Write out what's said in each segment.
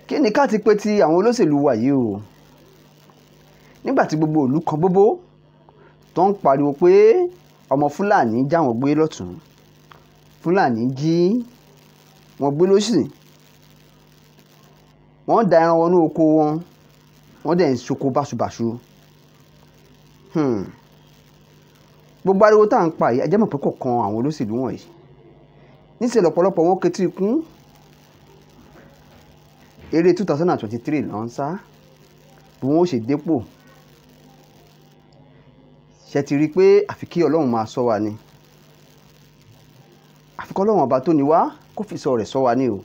Kí ni ká ti pé ti àwọn olóṣèlú wa yìí o? Nígbà tí gbogbo ìlú kan bóbó tó ń pariwo pé ọmọ Fúlàní já wọn gbé lọ́tún, Fúlàní jí wọn gbé lósì, wọ́n da ẹran wọnú oko wọn, wọ́n dẹ̀ ń ṣoko báṣubàṣu. Gbogbo ariwo tá à ń pa yìí, ẹ jẹ́ mọ̀ pé kò kan àwọn olóṣèlú wọ̀nyí. Níṣẹ́ lọ́pọ̀lọpọ̀ wọn ketí ikún. Eré 2023 ló ń sá bí wọ́n ó ṣe dépò. Ṣé ti rí i pé àfi kí Ọlọ́run máa ṣọ́ wa ni? Àfi kí Ọlọ́run ọba tó ní wá kó fi ìṣọ́ rẹ̀ ṣọ́ wa ni o.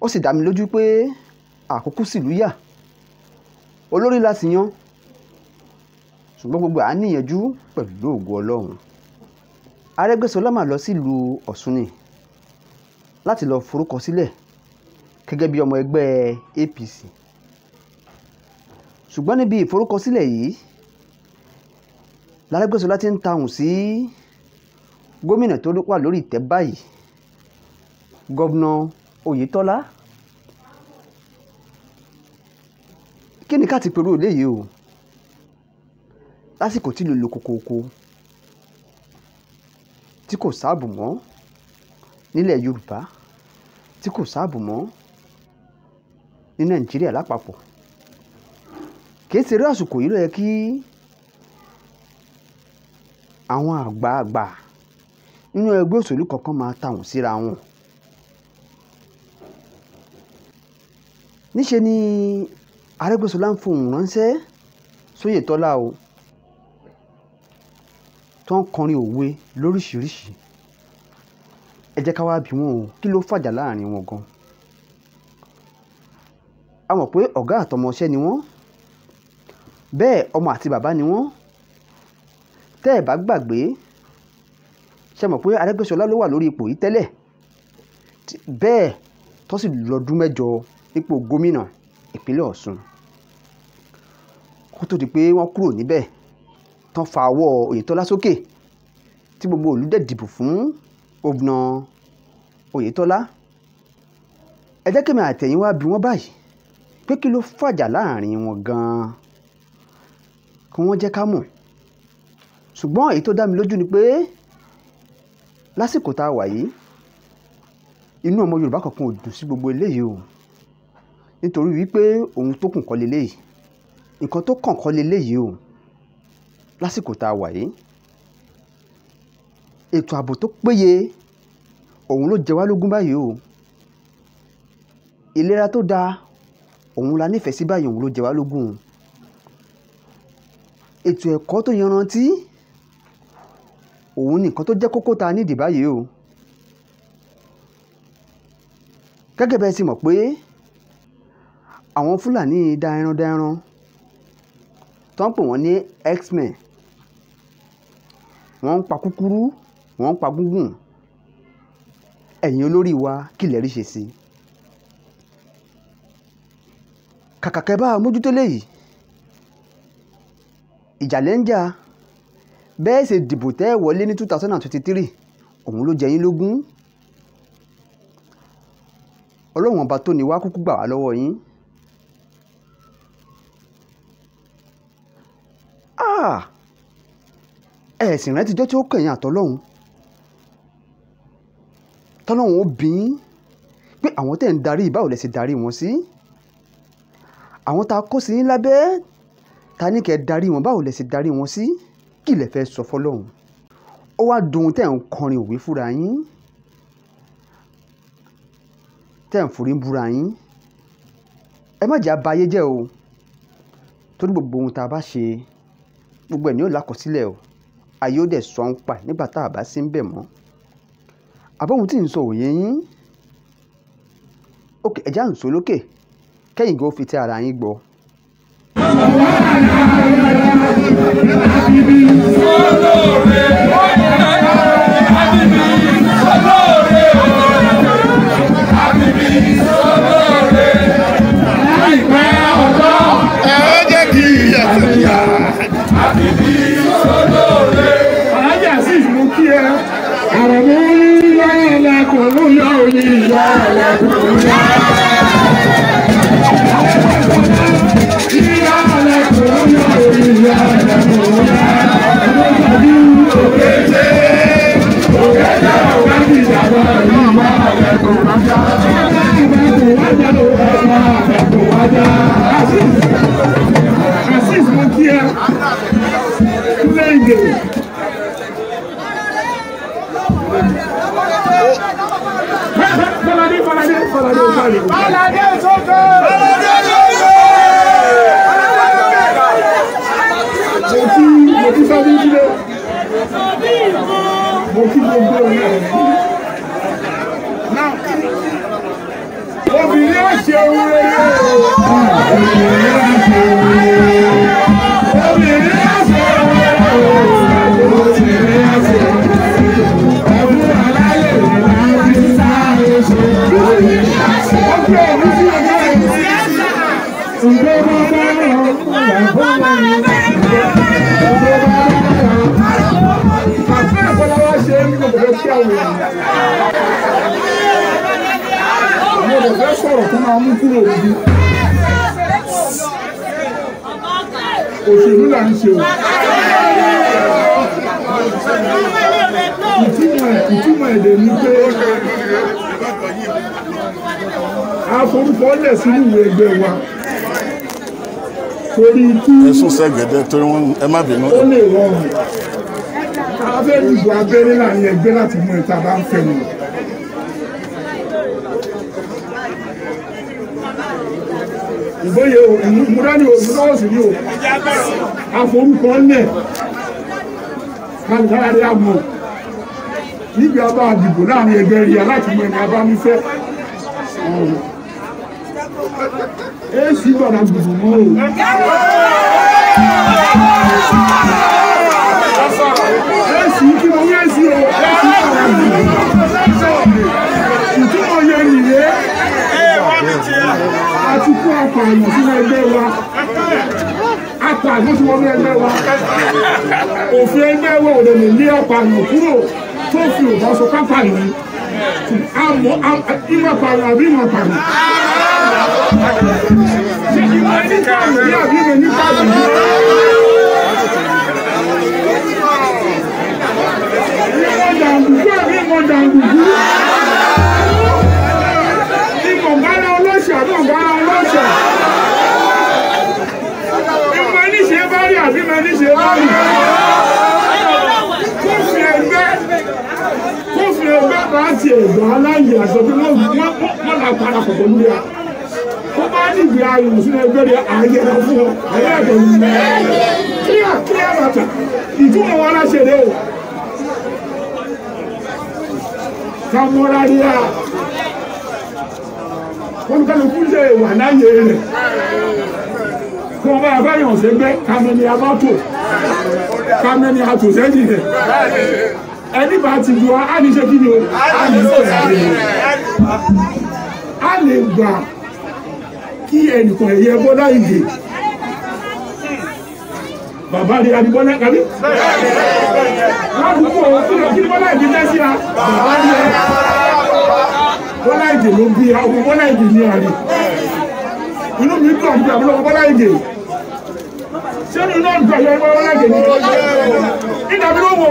Ó sì dá mi lójú pé àkókò sílùú yà, olórí láti yan, ṣùgbọ́n gbogbo à ń níyànjú pẹ̀lú ògo Ọlọ́run. Arẹ́gbẹ́ṣọlá máa lọ sílùú Ọ̀ṣun ni láti lọ forúkọ sílẹ̀ gẹ́gẹ́ bí ọmọ ẹgbẹ́ APC. Ṣùgbọ́n níbi ìforúkọsílẹ̀ yìí, l'Arẹ́gbẹ́ṣọlá ti ń tahùn sí gómìnà tó wà lórí ìtẹ́ báyìí, Gọ́vnà Oyètọ́lá. Kí ni ká ti pẹ̀lú eléyìí o? Lásìkò tí ìlú le kòkòko, tí kò sáàbò mọ́ nílẹ̀ Yorùbá, tí kò sáàbò mọ́ ní Nàìjíríà lápapọ̀. Kì í ṣe irú àsìkò yìí ló yẹ kí àwọn àgbààgbà nínú ẹgbẹ́ òṣèlú kankan máa tahùn síra wọn. Níṣe ni Arẹ́gbẹ́ṣọlá ń fohùn ránṣẹ́ sóyètọ́lá o, tó ń kọrin òwe lóríṣiríṣi. Ẹ jẹ́ ká wá bi wọ́n o, kí ló fàjà láàrin wọn gan? A mọ̀ pé ọ̀gá àtọmọṣẹ́ ni wọ́n, bẹ́ẹ̀ ọmọ àti bàbá ni wọ́n. Tẹ́ ẹ̀ bá gbàgbé, ṣé mọ̀ pé Arẹ́gbẹ́ṣọlá ló wà lórí ipò yìí tẹ́lẹ̀, bẹ́ẹ̀ tó sì lọ́dún mẹ́jọ nípò gómìnà ìpínlẹ̀ Ọ̀ṣun. Kó tó di pé wọ́n kúrò níbẹ̀, tán fa ọwọ́ Oyètọ́lá sókè tí gbogbo ìlú dẹ̀ dìbò fún Gómìnà Oyètọ́lá. Ẹ jẹ́ kí èmi àtẹ̀yin wá bi wọ́n báyìí pé kí ló fàjà láàrin wọn gan-an, kí wọ́n jẹ́ ká mọ̀. Ṣùgbọ́n èyí tó dá mi lójú ni pé lásìkò tá a wà yìí, inú ọmọ Yorùbá kankan ò dùn sí gbogbo eléyìí o. Nítorí wípé ohun tó kàn kọ́ leléyìí, nǹkan tó kàn kọ́ leléyìí o. Lásìkò tá a wà yìí, ètò ààbò tó péye òun ló jẹ wá lógún báyìí o. Ìlera tó dáa òun la nífẹ̀ẹ́ sí báyìí, òun ló jẹ wá lógún o. Ètò ẹ̀kọ́ tó yanrantí òun ni nǹkan tó jẹ́ kókó ta nídìí báyìí o. Gẹ́gẹ́ bẹ́ẹ̀ sì mọ̀ pé àwọn Fúlàní darandaran tó ń pè wọ́n ní X-Men, wọ́n ń pa kúkúrú, wọ́n ń pa gúngùn. Ẹ̀yin olórí wa, kí lẹ rí ṣe sí i? Kàkà kẹ́ bá mójútó léyìí, ìjà lẹ́ ń jà. Bẹ́ẹ̀ ṣe dìbò tẹ́ wọlé ní 2023, òun ló jẹ yín lógún. Ọlọ́run ọba tó ní wá kúkú gbà wá lọ́wọ́ yín. Ẹ sì rántí ijọ́ tí ó kẹ̀yìn àtọlọ́hun. Tọ́lọ́hun ó bí yín pé àwọn tẹ́ ń darí, báwo lẹ ṣe darí wọn sí? Àwọn tá a kó sí yín lábẹ́, ta ní kẹ́ darí wọn, báwo lẹ ṣe darí wọn sí? Kí lẹ fẹ́ sọ fọ́lọ́hun? Ó wá dùn tẹ́ ń kọrin òwe fúnra yín, tẹ́ ń forí búra yín. Ẹ má jẹ́ á ba ayé jẹ́ o. Torí gbogbo ohun tá a bá ṣe, gbogbo ẹ̀ ni ó lákọsílẹ̀ o. Ayé ó dẹ̀ sọ ń pa nígbà tá a bá sí ń bẹ̀ mọ́. Àbí ohun tí ń sọ òye yín? Ókè, ẹ jẹ́ à ń sọ lókè, kẹ́yìn gan ó fi ti ara yín gbọ́. Ẹ jẹ́ kí ìyàtọ̀. Alájà Azeez mo kí ẹ. Àrẹ̀mú yá ẹlẹ́kùn yá òní yá ẹlẹ́kùn yá. Yá ẹlẹ́kùn yá òní yá ẹlẹ́kùn yá. Òkété òkété òkété ìjàmbá yá ẹlẹ́kùn yá. Azeez mo kí ẹ. Kúlẹ̀ ìgè. Fọládé Fọládé Fọládé Fọládé. Fọládé sókè. Mo kí sábẹ́ ìdílé. Mo kí gbogbo ọ̀rẹ́. Obìnrin á ṣe ohun rere. Obìnrin á ṣe ohun rere. Obìnrin á ṣe ohun rere. Obìnrin á ṣe ohun rere. Ẹ̀fún aláyè láti sáré ṣe. Obìnrin á ṣe ohun rere. Ǹjẹ́ bàbá rẹ̀ bàbá rẹ̀ ǹjẹ́ bàbá rẹ̀ àfẹ́ àfọláwá ṣe é ní kò fẹ́ kí àwọn èèyàn. Mo lè fẹ́ sọ̀rọ̀ tó máa mú kúrò níbí. Òṣèlú là ń ṣe o. Ìtumọ̀ èdè ni pé a forúkọ lẹ̀ sínú ìwé ẹgbẹ́ wa torí kí ẹ̀sùn sẹ́gẹ̀dẹ̀ torí wọ́n ẹ má bínú. Ó lè rọrùn. A fẹ́ dìbò abẹ́rẹ́ láàrin ẹgbẹ́ láti mú ẹ̀ta bá ń fẹ́ nù. Ìgbóyè o, ìmúdání o, ìmúdọ́wọ̀sì ni o, àforúkọ lẹ̀ kálukálá àmọ́ níbi a bá dìbò láàrin ẹgbẹ́ rí a láti mú ẹni a bá ń fẹ́. Èsì gbọ́dọ̀ dìbò mọ́ o. Èsì kí mo wí èsì o, èsì gbọ́dọ̀ dìbò. Ìtumọ̀ yẹn nìyẹn. A ti kó apààyàn sínú ẹgbẹ́ wa. Apààyàn ti wọnú ẹgbẹ́ wa. Òfin ẹgbẹ́ wa ò lè lé apààyàn kúrò tó fi òbá sọ kápààyàn ni. Àmọ́ ìmọ̀ apààyàn àbí ìmọ̀ apààyàn. Ṣé ìmọ̀ ẹni pààyàn ní àbí ìmọ̀ ẹni pààyàn ní? Ìmọ̀ jàǹdùkú àbí ìmọ̀ jàǹdùkú? Ìmọ̀ gánà ọlọ́ṣà àbí ọ̀gánà ọlọ́ṣà? Ìmọ̀ ẹni ṣe bá rí àbí ìmọ̀ ẹni ṣe bá rí? Kófin ẹgbẹ́ bá ti ẹ̀gbọ́n aláyè àṣọ pé wọ́n là parapọ̀ pẹ̀lú rẹ̀. Kó bá dìbò ayò sínú ẹgbẹ́ rẹ̀ àyẹ̀rọ fún ọ. Ẹ̀yẹ́ ẹ̀dọ̀ yìí. Kíá kíá bàtà. Ìtumọ̀ wọn láṣẹ rẹ o. Kámọ́ra rí a. Olùkálukú ṣe wà láyé rẹ̀. Kí wọ́n bá abáyàn sẹ́gbẹ́, kámẹ́ni abátò. Kámẹ́ni àtòsẹ́yìn rẹ̀. Ẹni bá ti lu a ní ṣe kí ni o, a ní tẹ̀lé a lè gbà kí ẹnìkan ẹ̀yẹ Bọ́lá Ìgè bàbá rẹ̀ àbí Bọ́lá kàbí ládùúgbò kí ni Bọ́lá Ìgè jẹ́ sí a bàbá rẹ̀ Bọ́lá Ìgè ló bí a ọmọ Bọ́lá Ìgè ní àárẹ̀ inú mi dùn àti àbúrò Bọ́lá Ìgè ṣé ní inú ọ̀dùn àyẹ̀ Bọ́lá Ìgè ní ìdàbí ló wọ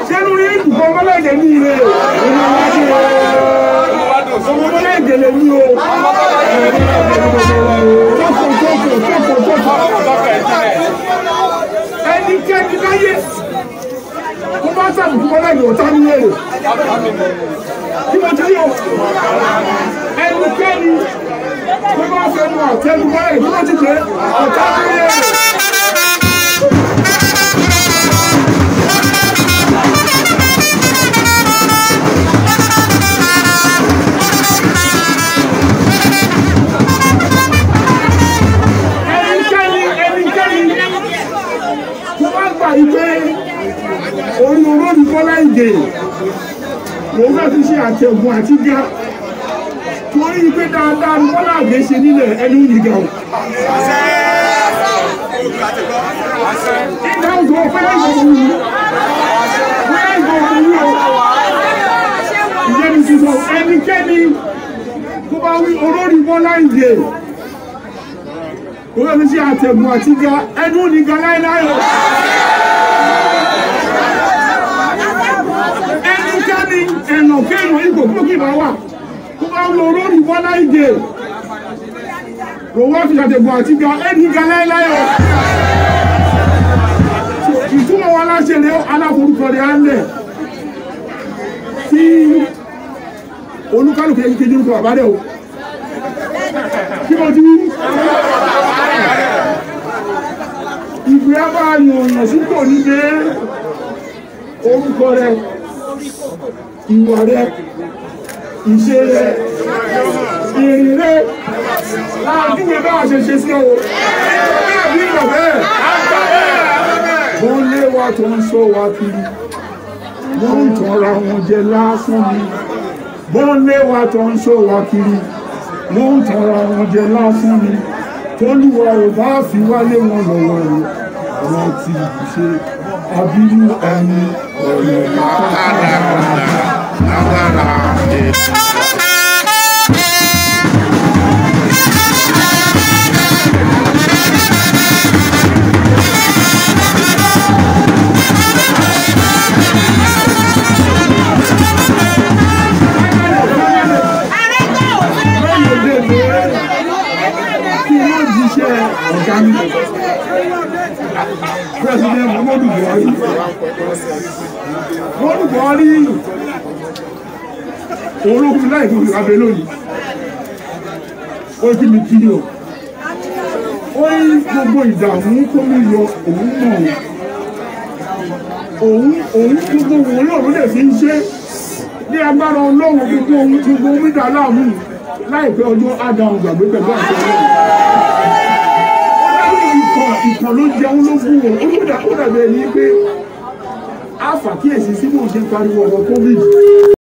ṣé ní ìdùkọ̀ Bọ́lá Ìgè ní ire ọmọ Bọ́lá Ìgè lè ní o tọkọ tọkọ tọkọ tọkọ ẹnikẹ́ni láyé kó bá sàbùkù Bọ́lá Ìgè ọ̀tá ní èrè kí mo ti rí o ẹnikẹ́ni kó bá fẹnu àtẹnu Bọ́lá Ìgè kó bá ti pè é ọ̀tá ní èrè. Orí olórí Bọ́lá Ìgè lòun fẹ́ fi ṣe àtẹ̀gùn àti ga torí pé dáadáa ni Bọ́lá Ìgè ṣe nílẹ̀ ẹni ìgbà o. Ìgè òun ẹni tí àtẹ̀gùn àti ga ẹnu ní ga láéláé o. Ẹnikẹ́ni ẹ̀nà kéèyàn ipò kúrò kí ìbá wà tó bá ń lo olórí Bọ́lá Ìgè òun wá fi àtẹ̀gùn àti ga ẹnu ga láéláé o. Ìtumọ̀ wa láṣẹ lé aláforúkọ rẹ̀ á lẹ̀ tí olúkálùkù yẹn kejì orúkọ bàbá rẹ̀ o. Kí mo ti wí? Ìgbé á bá yànyàn sípò níbi orúkọ rẹ̀, ìwà rẹ̀, ìṣe rẹ̀, ìrìn rẹ̀, láàdúgbò bá ṣe ṣe sí o. Bẹ́ẹ̀ bí ìgbà bẹ́ẹ̀. Wọ́n lé wa tó ń sọ wa kiri, wọ́n ń tanra wọn jẹ lásán ni. Wọ́n lé wa tó ń sọ wa kiri, wọ́n ń tanra wọn jẹ lásán ni. Tolúwa ò bá fi wálé wọn lọ́wọ́ o, wọ́n ti ṣe abínú ẹni ọ̀rẹ́ Agbára ètò. President Muhammadu Buhari. Muhammadu Buhari olókùn láì fún ìwà abẹ lónìí. Ó kí mi kí o. Ó yí gbogbo ìdààmú kó mi yọ òun mọ̀ òun. Òun gbogbo wọn náà ló lè fi ń ṣe. Ní agbára Ọlọ́run gbogbo ohun gbogbo omi dà láàmú láìpẹ́ ọjọ́ Ádámù gbàgbé pẹ̀lú àṣẹ Ọlọ́run. Ìkàn ló jẹun ló gún o, ó dàbí ẹni pé a fàkíyèsí sí bó ṣe pariwo ọ̀rọ̀ COVID.